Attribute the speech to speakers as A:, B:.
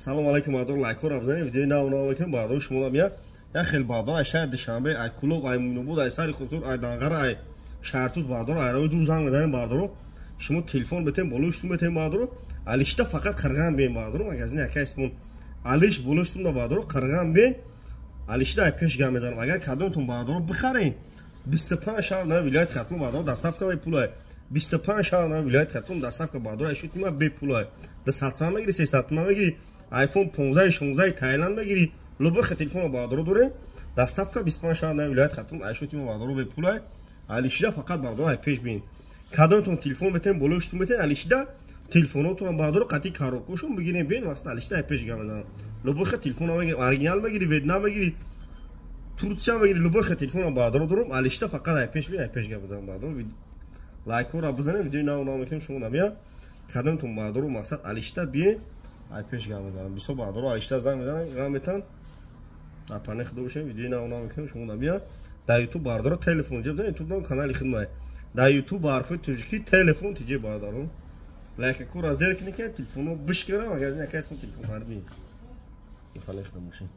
A: Салом алейкум, бародар, лайкҳоро бизанед, видеои нав нав мекунем, бародар, шумо мия. Як хел бародар ай шаҳри Душанбе, ай Кулоб, ай Муинобод, ай сари Хусур, ай Данғара, ай Шаҳртуз, бародар, ай рои дур занг мезанем, бародаро. Шумо телефон бетем, болои шутун бетем, бародаро. Алишта фақат қирған бен, бародаро, магазини ака исмон. Алиш болои шутун, бародаро, қирған бен. Алишта ай пеш гап мезанам. Агар кадомтон, бародаро, бихарен, 25 шаҳр на вилояти Хатлон, бародаро, доставка бепулай. 25 шаҳр на вилояти Хатлон доставка, бародаро, ай шутима бепулай. 200 сом мегири, 300 сом мегири, iPhone 15, 16 Таиланд мегири, любой телефон, бародаро, дорем. Доставка 25 шаҳр на вилояти Хатлон ай шутима, бародаро, бепулай. Алишида фақат, бародаро, ай пеш бин. Кадомтон телефон бетем, болои шутун бетем, алишида телефонотон, бародаро, қати коробкошон бигирем, бин, вақт алишида ай пеш гап мезанам. Любой телефон мегири, оригинал мегири, Ветнам мегири, Турция мегири, любой телефон, бародаро, дорам. Алишида фақат ай пеш бин, ай пеш гап мезанам, бародаро. Лайкҳоро бизанем, видеои нав нав мекунем, шумо намия. Кадомтон, бародаро, мақсад алишида биен, ай пеш гап мезанам. Бисёр, бародаро, алишида занг мезанам, гап метан. Дар панаи худо бошем, видеои нав нав мекунем, шумо намия. Дар YouTube, бародаро, телефон ҷеб, дар YouTube канали хидмай. Дар YouTube ба ҳарфҳои тоҷикӣ телефон тиҷе, бародаро. Лайкакора зер кунед, ки телефонро бишкара, магазин яка исм телефон харбӣ. Панаи худо бошем.